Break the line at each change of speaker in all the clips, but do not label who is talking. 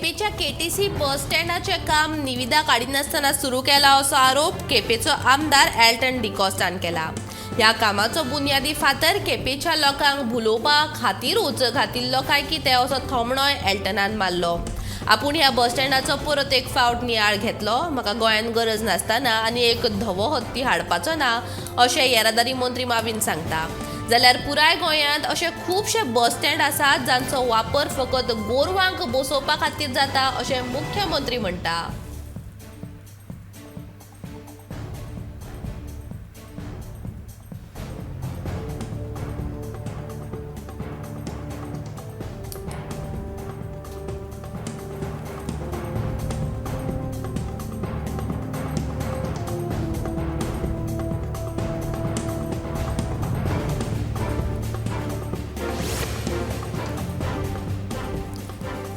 केपेच्या KTC बस स्टँडाचें काम निविदा काडिनासतना सुरू केला असो आरोप केपेचो आमदार एल्टन डिकॉस्टान केला. ह्या कामाचो बुन्यादी फातर केपेच्या लोकांक भुलोवपा खातीरूच घातिल्लो काय कितें असो थोमणोय एल्टनान मारलो. आपूण ह्या बस स्टँडाचो परत एक फावट नियाळ घेतलो. म्हाका गोंयांत गरज नासतना आनी एक धवो हत्ती हाडपाचो ना अशें येरादारी मंत्री माविन सांगता. जाल्यार पुराय गोंयांत अशे खुबशे बस स्टँड आसात जांचो वापर फकत गोरवांक बसोवपा खातीर जाता अशें मुख्यमंत्री म्हणटा.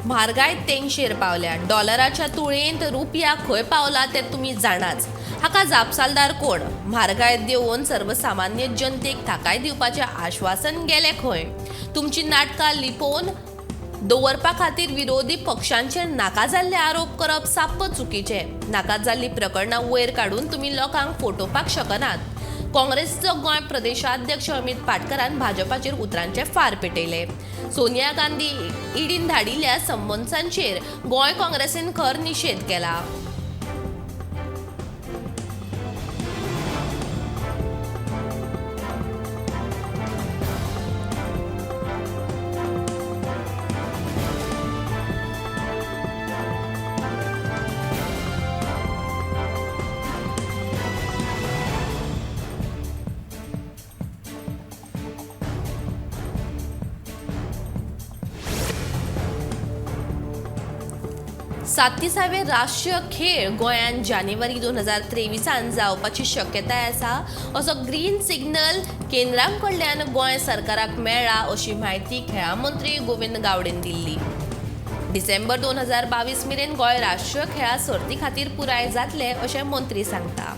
म्हारगाय तेंगशेर पावल्या. डॉलराच्या तुळेंत रुपया खंय पावला तें तुमी जाणाच. हाका जापसालदार कोण? म्हारगाय देंवोवन सर्वसामान्य जनतेक थाकाय दिवपाचें आश्वासन गेलें खंय? तुमची नाटकां लिपोवन दवरपा खातीर विरोधी पक्षांचेर नाका जाल्ले आरोप करप साप्प चुकीचें. नाका जाल्लीं प्रकरणां वयर काडून तुमी लोकांक फटोवपाक शकनात. काँग्रेसचो गोंय प्रदेशाध्यक्ष अमित पाटकरान भाजपाचेर उतरांचे फार पेटयले. सोनिया गांधी ईडीन धाडिल्ल्या संबंदांचेर गोंय काँग्रेसीन खर निशेध केला. सात्तीसावे राष्ट्रीय खेळ गोंयांत जानेवारी 2023 जावपाची शक्यताय आसा असो ग्रीन सिग्नल केंद्रा कडल्यान गोंय सरकाराक मेळ्ळा अशी म्हायती खेळां मंत्री गोविंद गावडेन दिल्ली. डिसेंबर 2022 मेरेन गोंय राष्ट्रीय खेळां सर्ती खातीर पुराय जातले अशें मंत्री सांगता.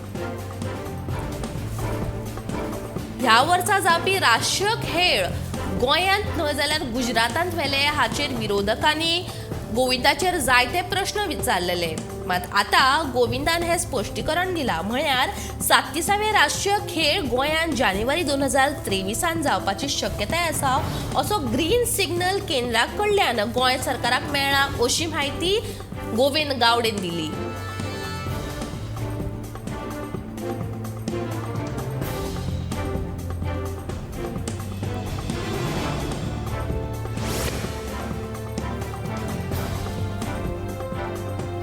ह्या वर्सा जावपी राष्ट्रीय खेळ गोंयांत न्हय जाल्यार गुजरातांत व्हेले हाचेर विरोधकांनी गोविंदाचेर जायते प्रश्न विचारलेले. मात आतां गोविंदान हें स्पश्टीकरण दिलां. म्हळ्यार 37वे राष्ट्रीय खेळ गोंयांत जानेवारी 2023 जावपाची शक्यताय आसा असो ग्रीन सिग्नल केंद्रा कडल्यान गोंय सरकाराक मेळ्ळा अशी म्हायती गोविंद गावडेन दिली.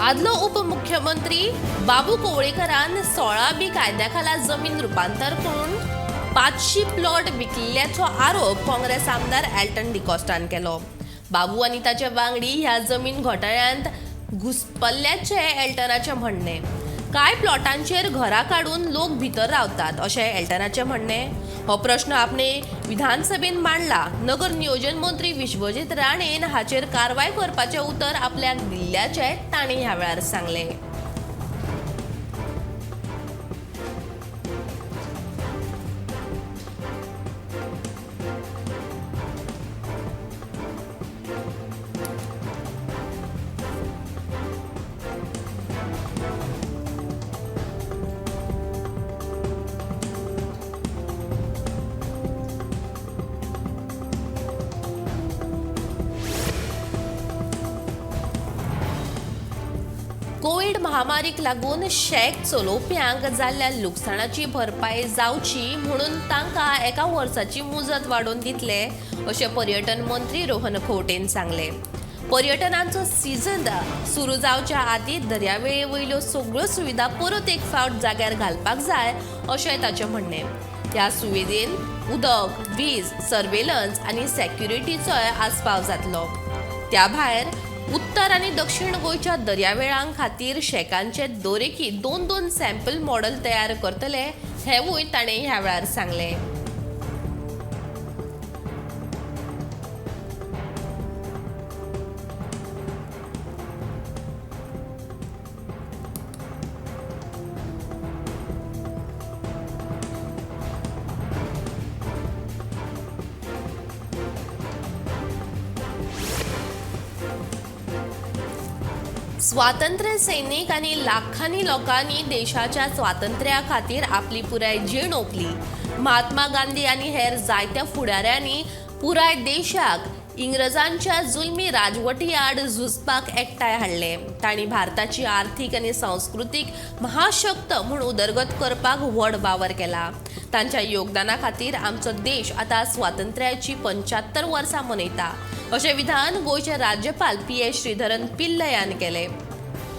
आदलो उपमुख्यमंत्री बाबू कोवळेकरान 16 बी कायद्या खाला जमीन रुपांतर करून 500 प्लॉट विकल्ल्याचो आरोप काँग्रेस आमदार एल्टन डिकॉस्टान केलो. बाबू आनी ताचे वांगडी ह्या जमीन घोटाळ्यांत घुसपल्ल्याचें एल्टनाचें म्हणणें. कांय प्लॉटांचेर घरां काडून लोक भितर रावतात अशें एल्टनाचें म्हणणें. हो प्रश्न आपणे विधानसभेन मांडला. नगर नियोजन मंत्री विश्वजीत राणेन हाचेर कारवाय करपाचें उतर आपल्याक दिल्ल्याचें ताणें ह्या वेळार सांगलें. कोविड महामारीक लागून शॅक चलोवप्यांक जाल्ल्या लुकसाणाची भरपाय जावची म्हणून तांकां एका वर्साची मुजत वाडोवन दितले अशें पर्यटन मंत्री रोहन खंवटेन सांगलें. पर्यटनाचो सीझन सुरू जावच्या आदीं दर्यावेळे वयल्यो सगळ्यो सुविधा परत एक फावट जाग्यार घालपाक जाय अशें ताचें म्हणणें. ह्या सुविधेन उदक, वीज, सर्वेलन्स आनी सेक्युरिटीचोय आस्पाव जातलो. त्या भायर उत्तर आनी दक्षिण गोंयच्या दर्यावेळां खातीर शॅकांचे दरेकी 2-2 सॅम्पल मॉडेल तयार करतले हेंवूय ताणें ह्या वेळार सांगलें. स्वातंत्र्य सैनिक आनी लाखांनी लोकांनी देशाच्या स्वातंत्र्या खातीर आपली पुराय जीण ओंपली. महात्मा गांधी आनी हेर जायत्या फुडाऱ्यांनी पुराय देशाक इंग्रजांच्या जुलमी राजवटी आड झुजपाक एकठांय हाडले. तांणी भारताची आर्थीक आनी सांस्कृतीक महाशक्त म्हूण उदरगत करपाक व्हड वावर केला. तांच्या योगदाना खातीर आमचो देश आतां स्वातंत्र्याची 75 वर्सां मनयता अशें विधान गोंयचे राज्यपाल पी.एस. श्रीधरन पिल्लयान केलें.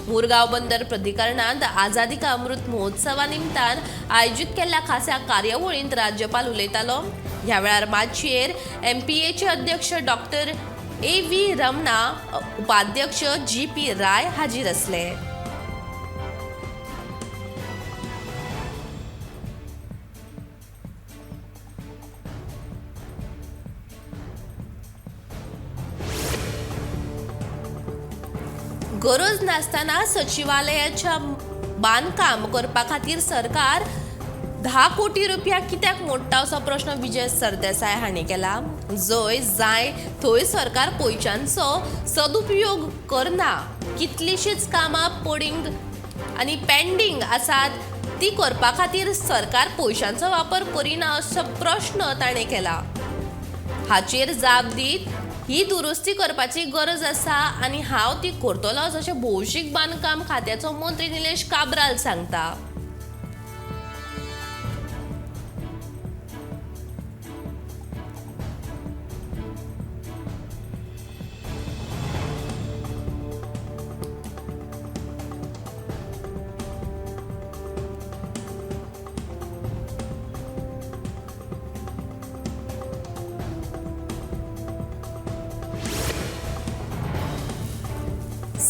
मुरगांव बंदर प्राधिकरणांत आझादी का अमृत महोत्सवा निमतान आयोजीत केल्ल्या खासा कार्यावळींत राज्यपाल उलयतालो. ह्या वेळार माचयेर एमपीएचे अध्यक्ष डॉक्टर ए.व्ही. रमणा, उपाध्यक्ष जी.पी. राय हाजीर आसले. गरज नासतना सचिवालयाच्या बांदकाम करपा खातीर सरकार 10 कोटी रुपया कित्याक मोडटा असो प्रश्न विजय सरदेसाय हांणी केला. जंय जाय थंय सरकार पयशांचो सदुपयोग करना. कितलींशींच कामां पडींग आनी पेंडींग आसात ती करपा खातीर सरकार पयशांचो वापर करिना असो प्रश्न ताणें केला. हाचेर जाप दीत ही दुरुस्ती करपाची गरज आसा आनी हांव ती करतलोच अशें भौशीक बांदकाम खात्याचो मंत्री निलेश काब्राल सांगता.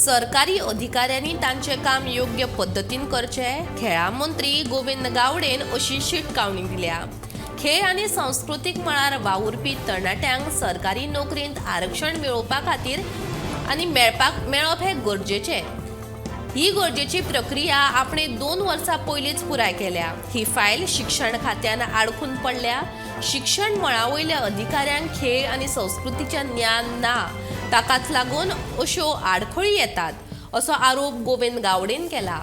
सरकारी अधिकाऱ्यांनी तांचें काम योग्य पद्दतीन करचें, खेळां मंत्री गोविंद गावडेन अशी शिटकावणी दिल्या. खेळ आनी सांस्कृतीक मळार वावुरपी तरणाट्यांक सरकारी नोकरेंत आरक्षण मेळोवपा खातीर आनी मेळप हें गरजेचें. ही गरजेची प्रक्रिया आपणे 2 वर्सां पयलींच पुराय केल्या. ही फायल शिक्षण खात्यान आडखून पडल्या. शिक्षण मळा वयल्या अधिकाऱ्यांक खेळ आनी संस्कृतीचें ज्ञान ना, ताकाच लागून अश्यो आडखळी येतात असो आरोप गोविंद गावडेन केला.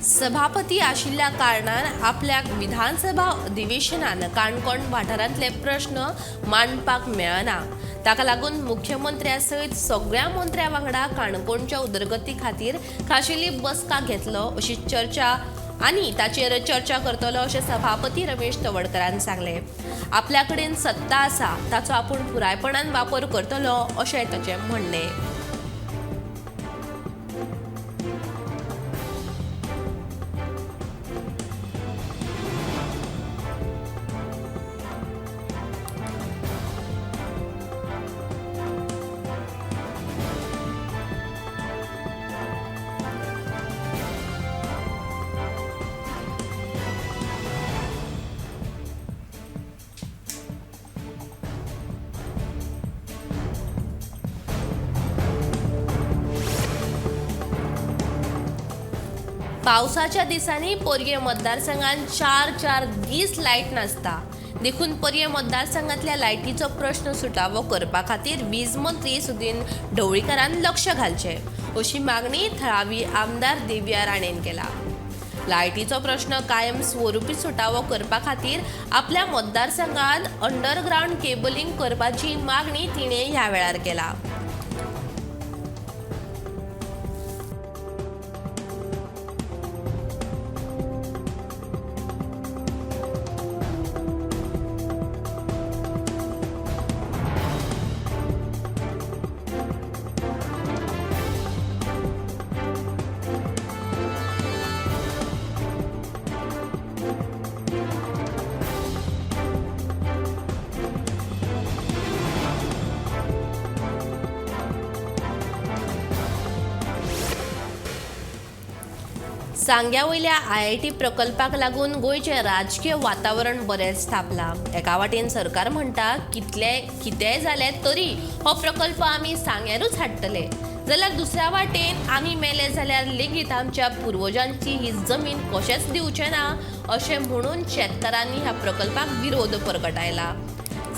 सभापती आशिल्ल्या कारणान आपल्याक विधानसभा अधिवेशनान काणकोण वाठारांतले प्रश्न मांडपाक मेळना. ताका लागून मुख्यमंत्र्या सयत सगळ्या मंत्र्या वांगडा काणकोणच्या उदरगती खातीर खाशेली बसका घेतलो अशी चर्चा आनी ताचेर चर्चा करतलो अशें सभापती रमेश तवडकरान सांगलें. आपल्या कडेन सत्ता आसा ताचो आपूण पुरायपणान वापर करतलो अशें ताचें म्हणणें. पावसाच्या दिसांनी पर्ये मतदारसंघात 4-4 दीस लायट नासता. देखून पर्ये मतदारसंघातल्या लायटीचो प्रश्न सुटावो करपा खातीर वीज मंत्री सुदिन ढवळीकरान लक्ष घालचें अशी मागणी थळावी आमदार देविया राणेन केला. लायटीचो प्रश्न कायम स्वरुपी सुटावो करपा खातीर आपल्या मतदारसंघात अंडरग्रावंड केबलिंग करपाची मागणी तिणें ह्या वेळार केला. सांग्या वयल्या आयआयटी प्रकल्पाक लागून गोंयचें राजकीय वातावरण बरेंच तापलां. एका वाटेन सरकार म्हणटा कितेंय जालें तरी हो प्रकल्प आमी सांग्यारूच हाडटले, जाल्यार दुसऱ्या वाटेन आमी मेले जाल्यार लेगीत आमच्या पुर्वजांची ही जमीन कशेंच दिवचे ना अशें म्हणून शेतकारांनी ह्या प्रकल्पाक विरोध परगटायला.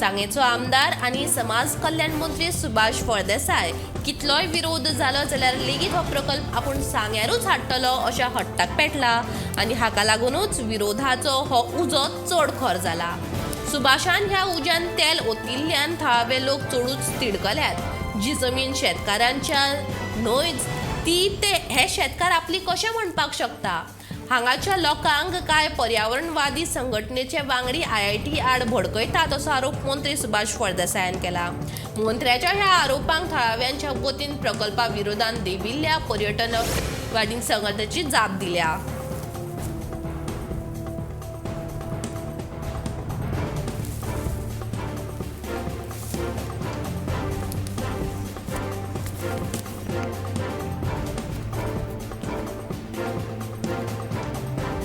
सांगेचो आमदार आनी समाज कल्याण मंत्री सुभाष फळदेसाय कितलोय विरोध जालो जाल्यार लेगीत हो प्रकल्प आपूण सांग्यारूच हाडटलो अशा हट्टाक पेटला आनी हाका लागूनच विरोधाचो हो उजो चड खर जाला. सुभाषान ह्या उज्यान तेल ओतिल्ल्यान थळावे लोक चडूच तिडकल्यात. जी जमीन शेतकारांच्या न्हय ती ते हे शेतकार आपली कशें म्हणपाक शकता? हांगाच्या लोकांक कांय पर्यावरणवादी संघटनेचे वांगडी आयआयटी आड भडकयतात असो आरोप मंत्री सुभाष फळदेसायान केला. मंत्र्याच्या ह्या आरोपांक थळाव्यांच्या वतीन प्रकल्पा विरोधान देविल्ल्या पर्यटनवादी संघटनेची जाप दिल्या.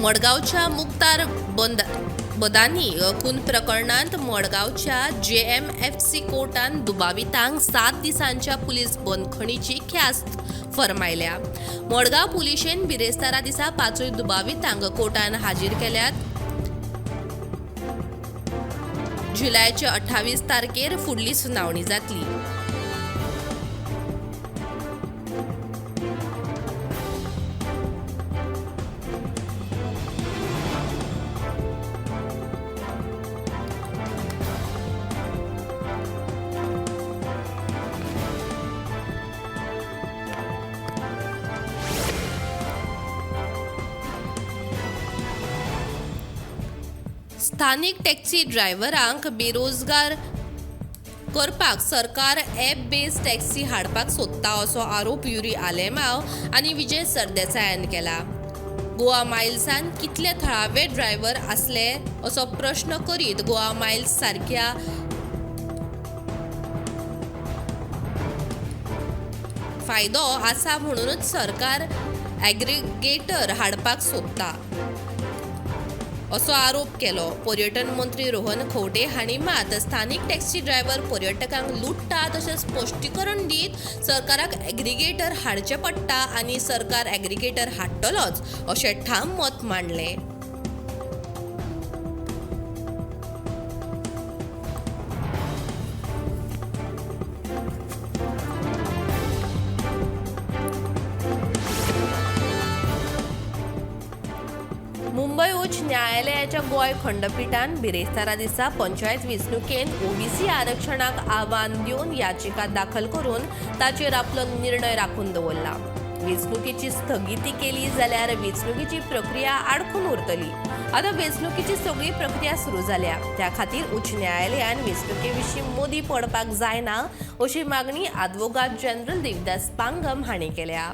मडगांवच्या मुक्तार बदानी खून प्रकरणांत मडगांवच्या JMFC कोर्टान दुबावितांक 7 दिसांच्या पुलीस बंदखणीची ख्यास्त फर्मायल्या. मडगांव पुलिशेन बिरेस्तारा दिसा 5 दुबावितांक कोर्टान हाजीर केल्यात. जुलयाचे 28 तारखेर फुडली सुनावणी जातली. स्थानीक टॅक्सी ड्रायव्हरांक बेरोजगार करपाक सरकार ॲप बेस्ड टॅक्सी हाडपाक सोदता असो आरोप युरी आलेमाव आनी विजय सरदेसायान केला. गोवा मायल्सान कितले थळावे ड्रायव्हर आसले असो प्रश्न करीत गोवा मायल्स सारक्या फायदो आसा म्हणूनच सरकार ॲग्रिगेटर हाडपाक सोदता असो आरोप केलो. पर्यटन मंत्री रोहन खंवटे हांणी मात स्थानीक टॅक्सी ड्रायव्हर पर्यटकांक लुट्टा तशें स्पश्टीकरण दीत सरकाराक ॲग्रिगेटर हाडचें पडटा आनी सरकार ॲग्रिगेटर हाडटलोच अशें ठाम मत मांडलें. मुंबय उच्च न्यायालयाच्या गोंय खंडपीठान बिरेस्तारा दिसा पंचायत वेंचणुकेंत ओबीसी आरक्षणाक आव्हान दिवन याचिका दाखल करून ताचेर आपलो निर्णय राखून दवरला. वेंचणुकेची स्थगिती केली जाल्यार वेंचणुकेची प्रक्रिया आडखून उरतली. आतां वेंचणुकेची सगळी प्रक्रिया सुरू जाल्या, त्या खातीर उच्च न्यायालयान वेंचणुके विशीं मदीं पडपाक जायना अशी मागणी आदवोगाद जनरल देवदास पांगम हांणी केल्या.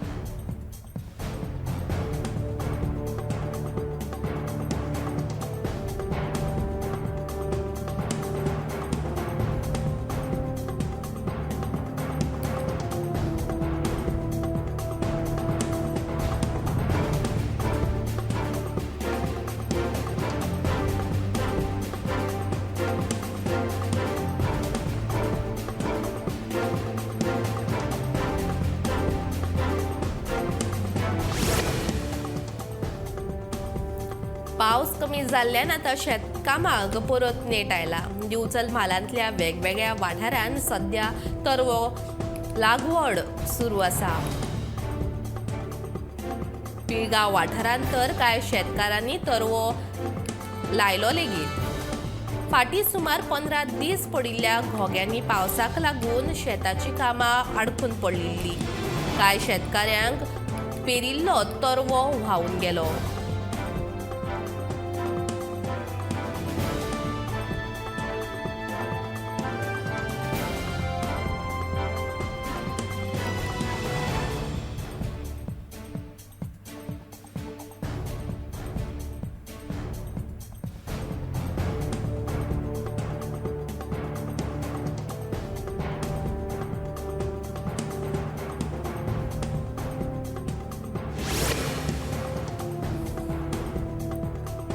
पावस कमी जाल्ल्यान आतां शेतकामाक परत नेट आयला. दिवचल म्हालांतल्या वेगवेगळ्या वाठारांत सद्या तरवो लागवड सुरू आसा. पिळगांव वाठारांत तर कांय शेतकारांनी तरवो लायलो लेगीत. फाटीं सुमार 15 दीस पडिल्ल्या घोग्यांनी पावसाक लागून शेताची कामां आडखून पडिल्ली. कांय शेतकाऱ्यांक पेरिल्लो तरवो व्हांवून गेलो.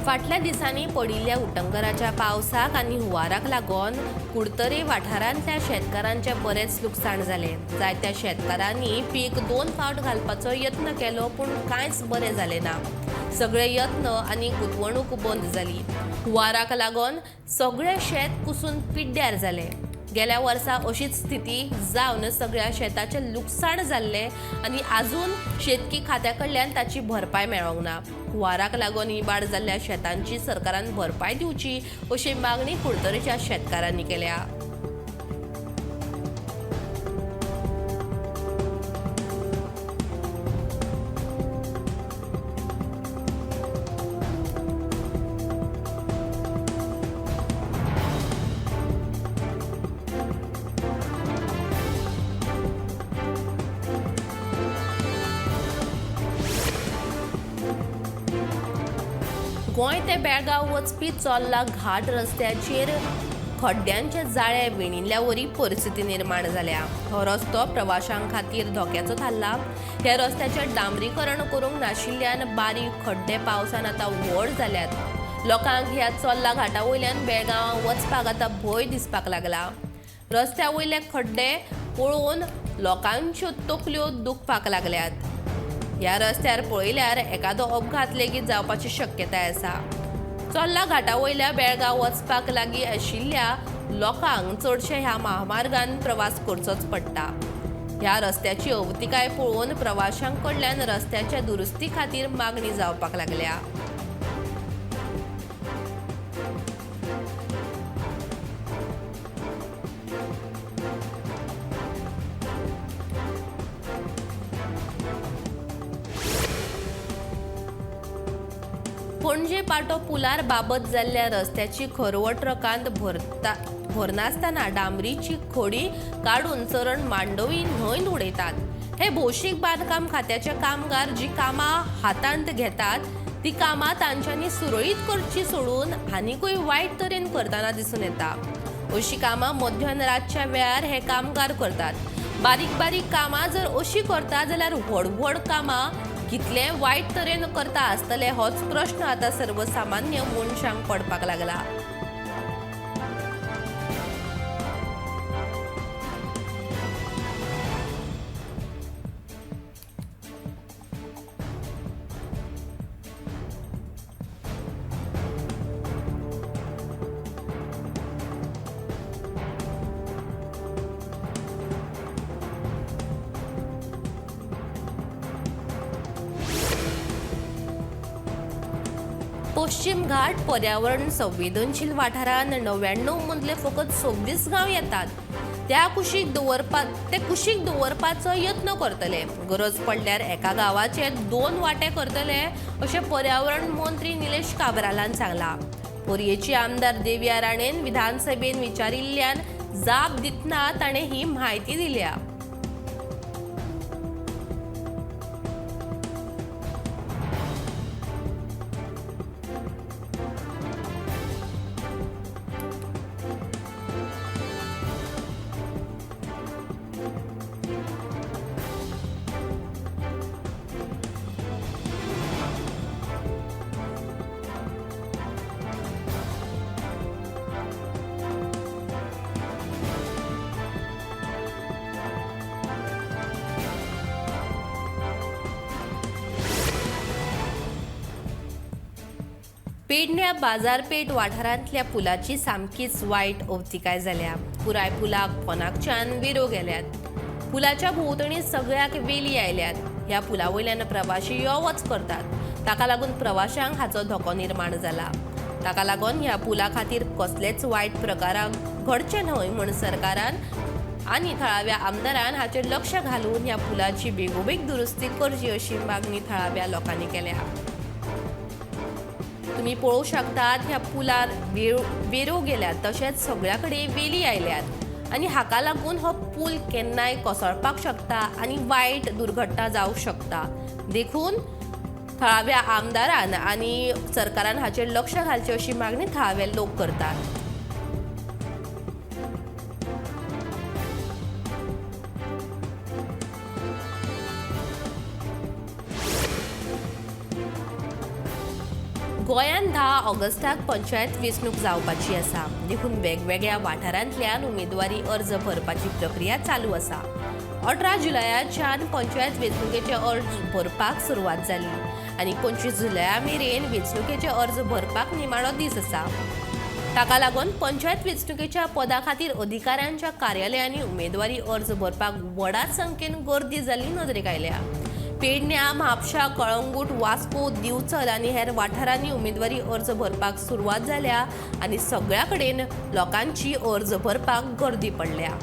फाटल्या दिसांनी पडिल्ल्या उटंगराच्या पावसाक आनी हुंवाराक लागून कुडतरी वाठारांतल्या शेतकारांचें बरेंच लुकसाण जालें. जायत्या शेतकारांनी पीक 2 फावट घालपाचो यत्न केलो, पूण कांयच बरें जालें ना. सगळे यत्न आनी गुंतवणूक बंद जाली. हुंवाराक लागून सगळें शेत कुसून पिड्ड्यार जालें. गेल्या वर्सा अशीच स्थिती जावन सगळ्या शेताचें लुकसाण जाल्लें आनी आजून शेतकी खात्या कडल्यान ताची भरपाय मेळोंक ना. हुंवाराक लागून इबाड जाल्ल्या शेतांची सरकारान भरपाय दिवची अशी मागणी कुडतरेच्या शेतकारांनी केल्या. गोंय ते बेळगांव वचपी चोर्ला घाट रस्त्याचेर खड्ड्यांचे जाळे विणिल्ल्या वरी परिस्थिती निर्माण जाल्या. हो रस्तो प्रवाशां खातीर धोक्याचो थारला. ह्या रस्त्याचें डांबरीकरण करूंक नाशिल्ल्यान बारीक खड्डे पावसान आतां व्हड जाल्यात. लोकांक ह्या चोर्ला घाटा वयल्यान बेळगांवां वचपाक आतां भंय दिसपाक लागला. रस्त्या वयले खड्डे पळोवन लोकांच्यो तकल्यो दुखपाक लागल्यात. ह्या रस्त्यार पळयल्यार एखादो अपघात लेगीत जावपाची शक्यताय आसा. चोर्ला घाटा वयल्या बेळगांव वचपाक लागीं आशिल्ल्या लोकांक चडशे ह्या महामार्गान प्रवास करचोच पडटा. ह्या रस्त्याची अवतिकाय पळोवन प्रवाशां कडल्यान रस्त्याच्या दुरुस्ती खातीर मागणी जावपाक लागल्या. पणजे पाटो पुलार बाबत जाल्ल्या रस्त्याची खरवट ट्रकांत भरनासतना डांबरीची खोडी काडून चरण मांडवी न्हंयत उडयतात. हे भौशीक बांदकाम खात्याचे कामगार जी कामां हातांत घेतात ती कामां तांच्यांनी सुरळीत करची सोडून आनीकूय वायट तरेन करतना दिसून येता. अशी कामां मध्यान रातच्या वेळार हे कामगार करतात. बारीक बारीक कामां जर अशी करता जाल्यार व्हड व्हड कामां कितले वायट तरेन करता आसतले होच प्रश्न आतां सर्वसामान्य मनशांक पडपाक लागला. पश्चिम घाट पर्यावरण संवेदनशील वाठारांत 99 मदले फकत 26 गांव येतात. त्या कुशीक ते कुशीक दवरपाचो यत्न करतले. गरज पडल्यार एका गांवाचे 2 वांटे करतले अशें पर्यावरण मंत्री निलेश काब्रालान सांगलां. पोरयेची आमदार देविया राणेन विधानसभेन विचारिल्ल्यान जाप दितना ताणें ही म्हायती दिल्या. पेडण्या बाजारपेठ वाठारांतल्या पुलाची सामकीच वायट अवतिकाय जाल्या. पुराय पुलाक पोनाकच्यान वेरो गेल्यात. पुलाच्या भोंवतणी सगळ्याक वेली आयल्यात. ह्या पुला वयल्यान प्रवाशी यो वच करतात. ताका लागून प्रवाशांक हाचो धोको निर्माण जाला. ताका लागून ह्या पुला खातीर कसलेच वायट प्रकाराक घडचे न्हय म्हूण सरकारान आनी थळाव्या आमदारान हाचेर लक्ष घालून ह्या पुलाची बेगोबेग दुरुस्ती करची अशी मागणी थळाव्या लोकांनी केल्या. तुम्ही पळोवंक शकतात ह्या पुलार वेरो गेल्यात, तशेंच सगळ्या कडेन वेली आयल्यात आनी हाका लागून हो पूल केन्नाय कोसळपाक शकता आनी वायट दुर्घटना जावंक शकता. देखून थळाव्या आमदारान आनी सरकारान हाचेर लक्ष घालचें अशी मागणी थळावे लोक करतात. गोंयांत 10 ऑगस्टाक पंचायत वेंचणूक जावपाची आसा, देखून वेगवेगळ्या वाठारांतल्यान उमेदवारी अर्ज भरपाची प्रक्रिया चालू आसा। 18 जुलयाच्यान पंचायत वेंचणुकेचे अर्ज भरपाक सुरवात जाली आनी 25 जुलया मेरेन वेंचणुकेचे अर्ज भरपाक निमाणो दीस आसा। ताका लागून पंचायत वेंचणुकेच्या पदा खातीर अधिकाऱ्यांच्या कार्यालयांनी उमेदवारी अर्ज भरपाक व्हडा संख्येन गर्दी जाल्ली नदरेक आयल्या। पेडण्या, म्हापशा, कळंगूट, वास्को, दिवचल आनी हेर वाठारांनी उमेदवारी अर्ज भरपाक सुरवात जाल्या आनी सगळ्या कडेन लोकांची अर्ज भरपाक गर्दी पडल्या।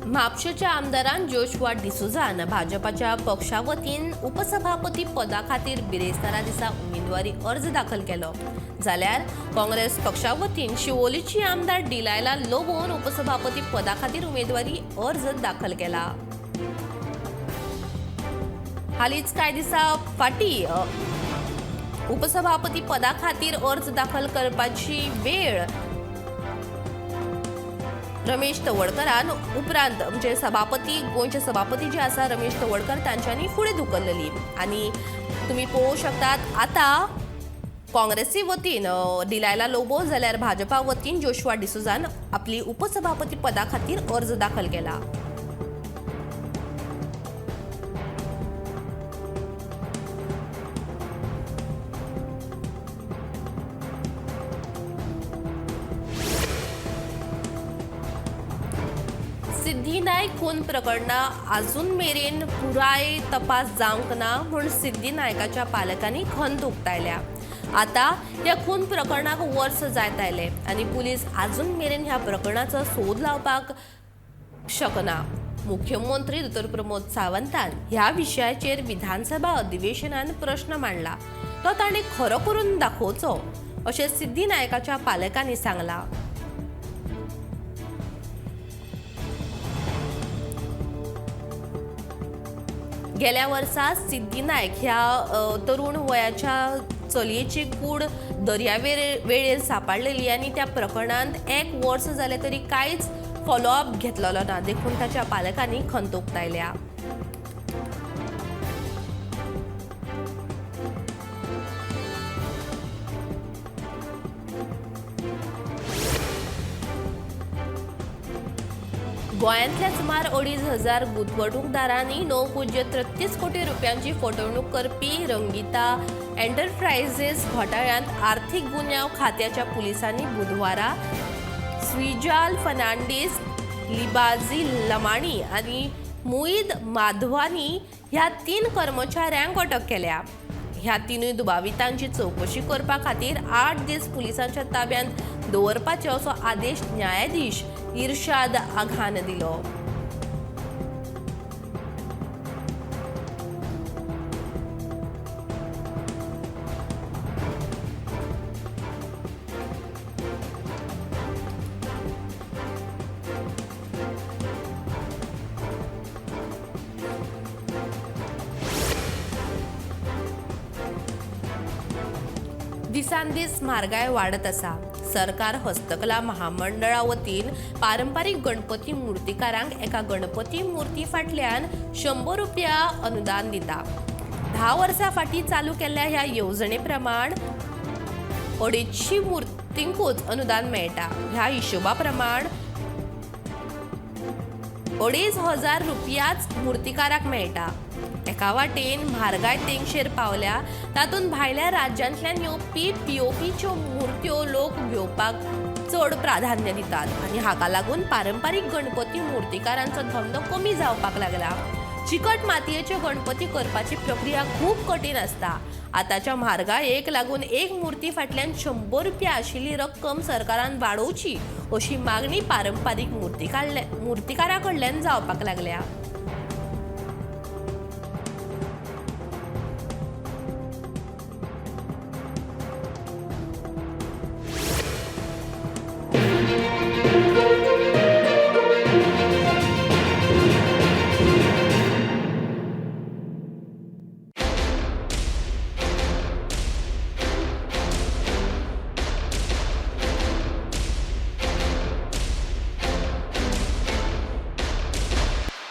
म्हापशेच्या आमदारान जोशुआ डिसोझान भाजपाच्या पक्षा वतीन उपसभापती पदा खातीर बिरेस्तारा दिसा उमेदवारी अर्ज दाखल केलो, जाल्यार काँग्रेस पक्षा वतीन शिवोलीची आमदार डिलायला लोबोन उपसभापती पदा खातीर उमेदवारी अर्ज दाखल केला। हालींच कांय दिसा फाटीं उपसभापती पदा खातीर अर्ज दाखल करपाची वेळ रमेश तवडकरान उपरांत म्हणजे सभापती गोंयचे सभापती जे आसा रमेश तवडकर तांच्यांनी फुडें धुकल्लेली आनी तुमी पळोवंक शकतात आतां काँग्रेसी वतीन डिलायला लोबो जाल्यार भाजपा वतीन जोशुआ डिसोझान आपली उपसभापती पदा खातीर अर्ज दाखल केला। सिद्धी नायक खून प्रकरणा अजून मेरेन पुराय तपास जावंक ना म्हूण सिद्धी नायकाच्या पालकांनी खंत उक्तायल्या। आतां ह्या खून प्रकरणाक वर्स जायत आयलें आनी पुलीस अजून मेरेन ह्या प्रकरणाचो सोद लावपाक शकना। मुख्यमंत्री दोतोर प्रमोद सावंतान ह्या विशयाचेर विधानसभा अधिवेशनान प्रश्न मांडला, तो ताणें खरो करून दाखोवचो अशें सिद्धी नायकाच्या पालकांनी सांगलां। गेल्या वर्सा सिद्धी नायक ह्या तरुण वयाच्या चलयेची कूड दर्यावेळेर सापडलेली आनी त्या प्रकरणांत 1 वर्स जालें तरी कांयच फॉलोअप घेतलेलो ना, देखून ताच्या पालकांनी खंत उक्तायल्या। गोंयांतल्या सुमार 2,500 गुंतवणूकदारांनी 9.33 कोटी रुपयांची फटवणूक करपी रंगीता एंटरप्रायझेस घोटाळ्यांत आर्थिक गुन्यांव खात्याच्या पुलिसांनी बुधवारा स्विजाल फर्नांडीस, लिबाजी लमाणी आनी मुईद माधवानी ह्या 3 कर्मचाऱ्यांक अटक केल्या। ह्या 3 दुबावितांची चवकशी करपा खातीर 8 दीस पुलिसांच्या ताब्यांत दवरपाचो असो आदेश न्यायाधीश इर्शाद आघान दिलो। दिसान दीस म्हारगाय वाडत आसा। सरकार हस्तकला महामंडळा वतीन पारंपारीक गणपती मूर्तिकारांक एका गणपती मूर्ती फाटल्यान 100 रुपया अनुदान दिता। 10 वर्सां फाटीं चालू केल्ल्या ह्या येवजणे प्रमाण 250 मूर्तींकूच अनुदान मेळटा। ह्या हिशोबा प्रमाण 2,500 रुपयाच मूर्तिकाराक मेळटा। एका वाटेन म्हारगाय तेंगशेर पावल्या, तातूंत भायल्या राज्यांतल्यान येवपी पीओपीच्यो मूर्त्यो लोक घेवपाक चड प्राधान्य दितात आनी हाका लागून पारंपारीक गणपती मूर्तिकारांचो धंदो कमी जावपाक लागला। चिकट मातयेच्यो गणपती करपाची प्रक्रिया खूब कठीण आसता। आतांच्या म्हारगायेक लागून एक मूर्ती फाटल्यान 100 रुपया आशिल्ली रक्कम सरकारान वाडोवची अशी मागणी पारंपारीक मूर्तिकारां कडल्यान जावपाक लागल्या।